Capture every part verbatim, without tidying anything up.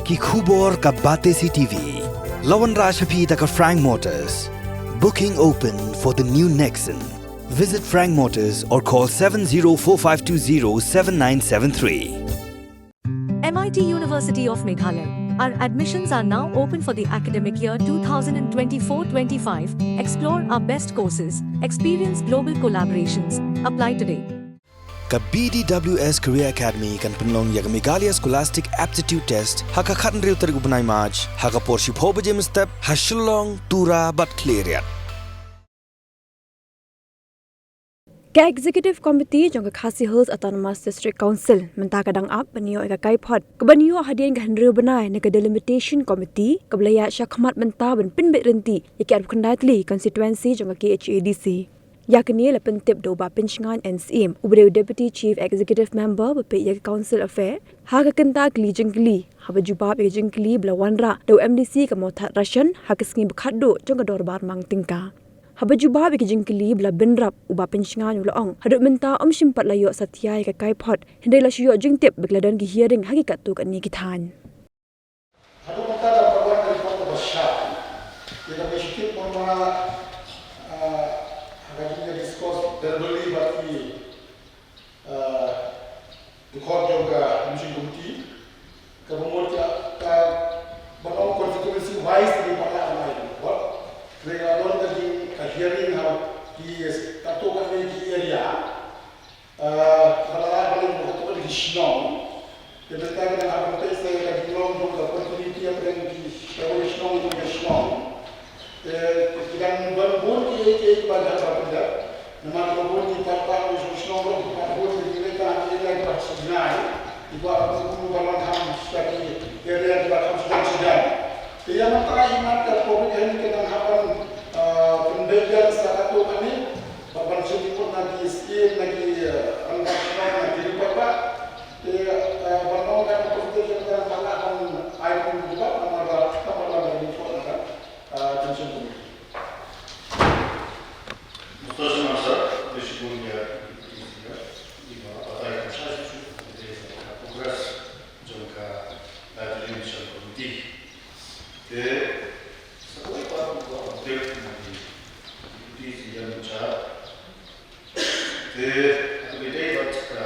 Ki khubor ka Batesi T V. La wanrah sha phi da ka Frank Motors. Booking open for the new Nexon. Visit Frank Motors or call seven zero four five two zero seven nine seven three. M I T University of Meghalaya. Our admissions are now open for the academic year twenty twenty-four twenty-five. Explore our best courses, experience global collaborations. Apply today. Ka B D W S Career Academy kan pynlong ïa ka Meghalaya Scholastic Aptitude Test ha ka khathynriew tarik u bnai March ha ka por shiphew baje mynstep ha Shillong, Tura bad Khliehriat. Ka Executive Committee jong ka Khasi Hills Autonomous District Council mynta ka dang ap ban ïoh ïa ka kaiphod kaban ïoh hadien ka hynriew bnai na ka Delimitation Committee kaba la ïaid shakhmat mynta ban pynbeit ryntih ïa ki arphew khyndai tylli constituency jong ka K H A D C. Ïa kane la pyntip da u Bah Pynshngain N Syiem, uba dei u Deputy Chief Executive Member ba peit ïa ka Council Affair, ha ka kynta kylli jingkylli, haba jubab ïa ka jingkylli ba la wanrah da u M D C ka Mawthadraishan ha ka sngi ba khatduh jong ka dorbar mang tyngka. Haba jubab ïa ka jingkylli ba la bynrap, u Bah Pynshngain u la ong haduh mynta um shym pat la ïoh satia ïa ka kaiphod, hynrei la shu ïoh jingtip ba ki la don ki hearing ha ki katto katne ki thaiñ. Haduh mynta dang wan ka report kaba shai. Ïa kaba shakit marmar, ah, ha ka jingïa discuss verbally bad ki, ah, dkhot jong ka Commission Committee. Kaba mut ka, ka, ba ong constituency wise ki palat online. What? Hynrei ka don ka jing, ka hearing ha ki katto katne ki area. Ah, ba la, ba la, ba la, ba la, shnong. Te mynta ki dang hap ban peit sa ka jinglong jong ka continuity hapdeng ki, ka wei shnong jong ka shnong. Te ki dang don bun kiei kiei kiba dang hap ban peit. Namar ba bun ki paidbah jong ka shnong ruh ki pat bun ki leit tang ki area kiba shnong. Kiba bun ba long kham sha ki area kiba kham sdang sdang. Te ïa mynta i mat ka covid hangne ki dang hap ban, ah, pynbeit biang sa katto katne. Bad ban shim report na ki S A, na ki, eh, rangbah shnong, na ki rangbah bah. Te, eh, ban ong ka presentation ka ban lah ban ai kum jubab namar ba ka ban lah ban report na ka, eh, Commission Committee. Mr. Sir, bishop ya, ya, iba batai ka charge tu, progress jong ka, eh, Commission Committee. Te, sa kawei pat, kawei pat update na ki, ki, ki, ki, Te, ha kaba ïadei bad ka,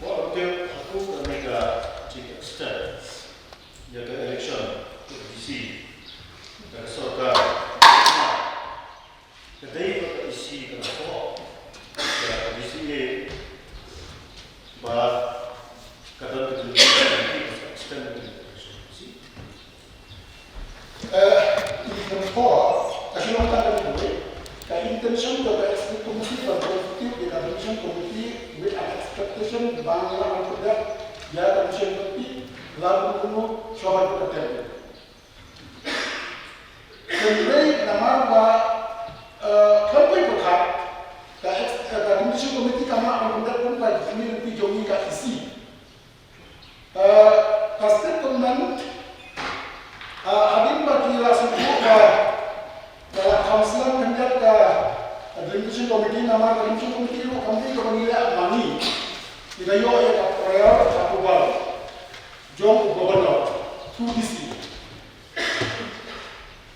ka update ha kum kane ka jing extend ïa ka election ka D C da ka sorkar. Ka dei ba ka E C ka la thoh ïa ka D C A ba ka don ka jingïakhun ka extend ka election. Eh, i ka por, ka shu long tang ka dei, ka intention ka, ka executive committee, ka executive, ka commission committee, with an expectation ba ngi la ban pynbeit ïa ka commission committee la kumno shuwa ban pynbeit. Hynrei namar ba, eh, khlem poi pyrkhat, ka ex-, eh, ka commission committee kam lah ban pynbeit kumba jingmih lynti jong ngi ka E C. Eh, ka state government, eh, hadien ba ki la sngewthuh ba ka la kham slem khyndiat ka delimitation committee namar ka delimitation committee ruh kam dei kaba ngi leh ma ngi. Ngi la ïoh ïa ka prior approval jong u governor through D C.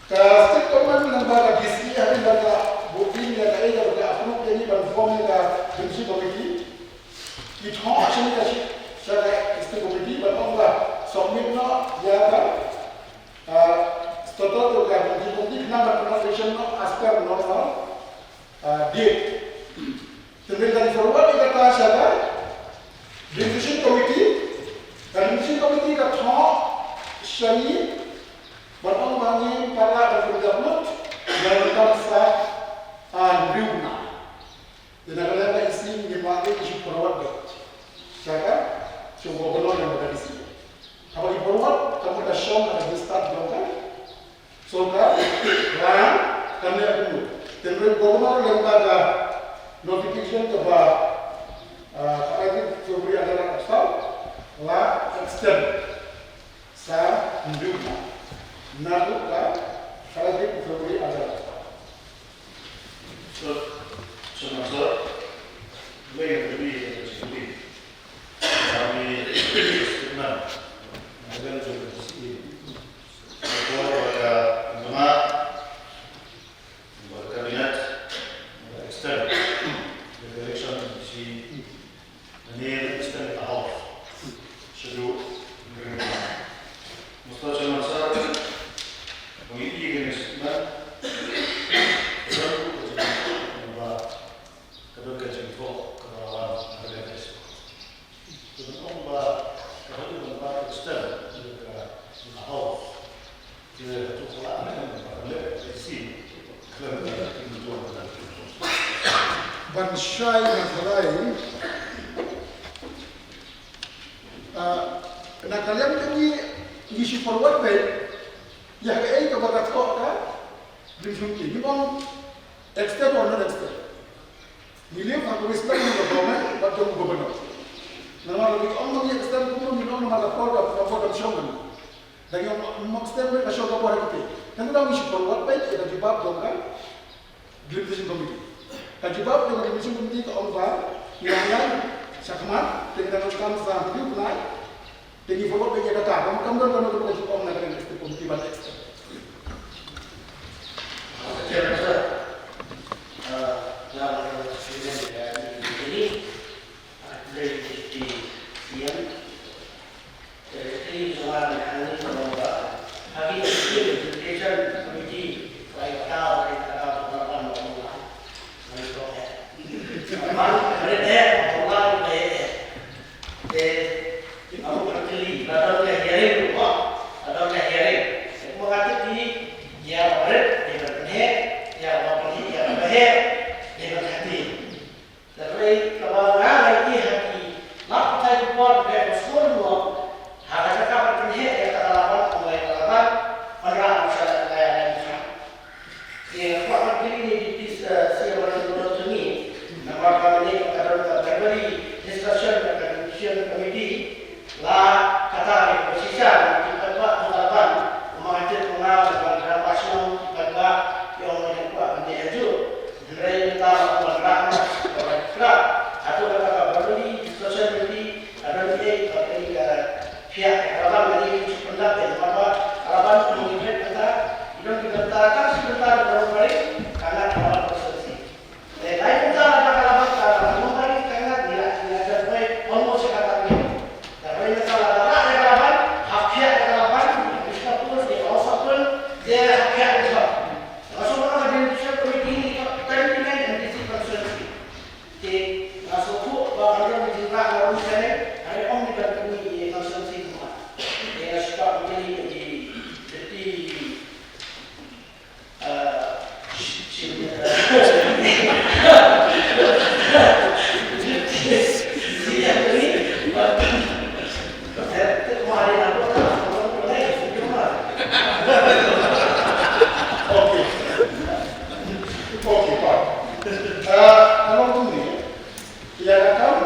Ka state government lyngba ka D C hadien ba ka booking ïa kaei kaba ka approve ïa ngi ban form ïa ka delimitation committee. Ki thoh shane ka shi, sha ka executive committee ban ong ba submit noh ïa ka, ah, statute to ka delimitation committee khnang ban conversation noh as per normal, ah, date. Te mynta ka forward ïa kata sha ka delimitation committee, ka delimitation committee ka thoh shane ban ong ba ngim pat lah ban pyndownload ïa ka, ah, review na. Te na ka liang ka E C ngim lah ban issue forward beit sha ka, sha u governor lem bad ka D C. Haba ki forward, ka mut ka shong ha ka register jong ka sorkar, ba kan leh kumno. Te hynrei u governor lem bad ka notification kaba, ah, khatlai tarik February ar hajar arphew saw, la extend sa hynriew bnai. Naduh ka khatlai tarik February ar hajar arphew saw. Sir, Sir Mansur, wei na ka dei ka jingkylli. Kami Shai na ka lai. Ah, na ka liang ka ngi, ngi shu forward beit ïa kaei kaba ka thoh ka Green Committee. Ngi ong extend or not extend. Ngi live ha ka wasteland jong ka government bad jong u governor. Namar lada ngi ong ba ngi extend kumno ngi ong namar la por ka, la por ka shong ngan. Da ngi ong ym extend beit ka shong ka por ha kite. Tang da ngi shu forward beit ïa ka jubab jong ka Delimitation Committee. Ka jubab jong ka Delimitation Committee ka ong ba ngi la nang shakhmat, te ngi dang donkam sa hynriew bnai, te ngi forward beit ïa kata, kam, kam don kano kano ka jubab na ka Delimitation Committee ban extend. Chairman sir, uh, Hynrei kaba nga la ïohi ha ki lad pathai ki por ba ka sngewbha ha ka jaka ban pynheh ïa kata ka laban, ong ïa ka laban, wanrah ym shym la ïa la ïa. Ïa ka kwah ban kylli ïa i Deputy, eh, C M Martin Boroh jong ngi, namar ba mynne ka don ka February discussion ka Delimitation Committee, la kata ka shisha ki paidbah, ki paidbah, u ma ka jait u ma ka paidbah, ki ong ba ka kwah ban ïa ju. Hynrei mynta la wanrah noh ka bai kra. Hato kata ka Barbary Discussion Committee ka don ei, ka don ei ka phiah ka Raban, ka dei ka pyndap ei, namar ba ka Raban ka mong ïa kata, i don ki bynta, ka shi bynta ka Raban Pari, ka ngat ka Raban Constituency. Te lai bynta la ka Raban, ka Raban Pari, ka ngat, ngi la, ngi la jan poi almost ka ta ngi. Te lai bynta la ka Raban, ha phiah ka Raban, ka Bishnapur, ka Awsapun, te ha phiah ka Jowai. Nga sngewbha ba ka Delimitation Committee ni ka twenty-nine M D C constituency. Te nga sngewthuh ba ka don ka jingrah na ruh shaneng, hynrei ym dei ban pyni ïa ka constituency kumta. Te nga sngewbha ban kylli ïa i Deputy, eh, shi-, shi-, Okay. Okay, fine. Uh, along to me, ïa ka kam,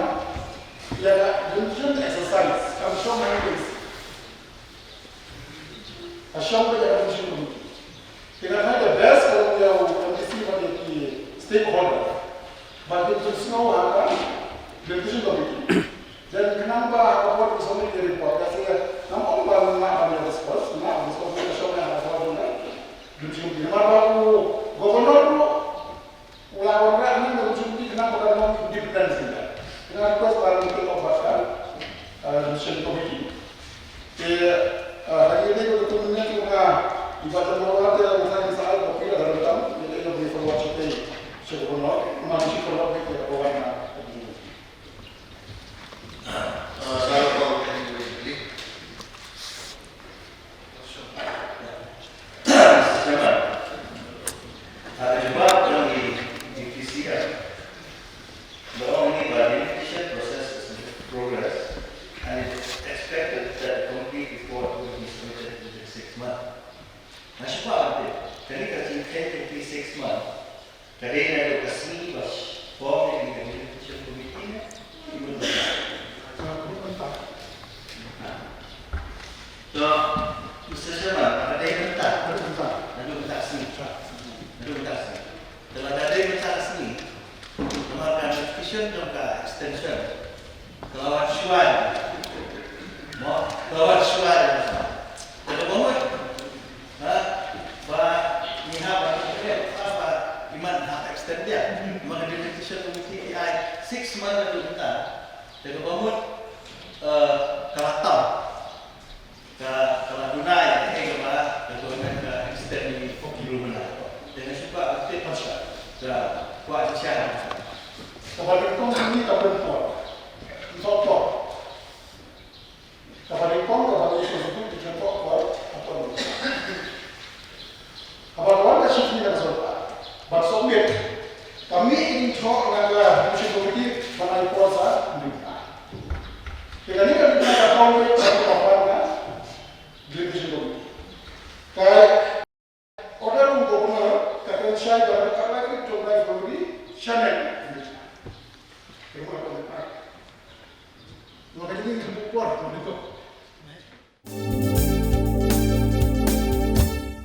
ïa ka Delimitation exercise, kam shong hangne. Ka shong beit ïa ka Delimitation Committee. Te nga tharai the best ka long ïa u M D C bad ïa ki stakeholder. Bad ki jingïasngew ha ka Delimitation Committee. Then khnang ba ha ka por ki submit ki report, ka shu ïa, ngam ong ba ngam ban ïa discuss, ngam discuss, ka shong ïa ka por jong ka Delimitation Committee. Namar ba u governor ruh u la wanrah hangne da u Delimitation Committee khnang ba kan long independence jong ka. Te nga request ba ngin take off bad ka, uh, Delimitation Committee. Te, uh, ha ïing ne ko tu mynne ki nga i ba tan ro te nga sa ai copy la ka tam, ïa ka ïa ka forward sha te sha ka governor, ma shi forward beit ïa ka forward na. Uh, sa ro ko. Mister Chairman, ha ka jubab jong i D P C M, the only validation process is in progress and it is expected that the complete report will be submitted within six months. Nga shu kwah ban tip, kane ka jingkheiñ ka six months, ka dei naduh ka sngi ba form ïa kane ka Delimitation Committee ne? Kumno? So, Mister Chairman, ka dei mynta. Naduh mynta. Naduh mynta ka sngi. Naduh mynta ka sngi. Te lada dei mynta ka sngi, namar ka notification jong ka extension ka la wan shuwa. Mo, ka la wan shuwa. Te kaba mut, ha, ba ngi hap ban, ba, ba i man hap extend ïa. Namar ka notification committee ai six months naduh mynta. Te kaba mut, eh, ka la tam. Ka, ka la duna ïa kaei kaba ka government ka extend ïa ki ruh mynta. Te nga shu kwah ban tip, ka kwah ban share. Kaba nyngkong kane ka pynpor. Pynpor. Kaba nyngkong kaba nyngkong pynpor. Haba ka wan ka shithi na ka sorkar ban submit, ka mih ka jingthoh na ka Ka jingim ka bupor ka nito.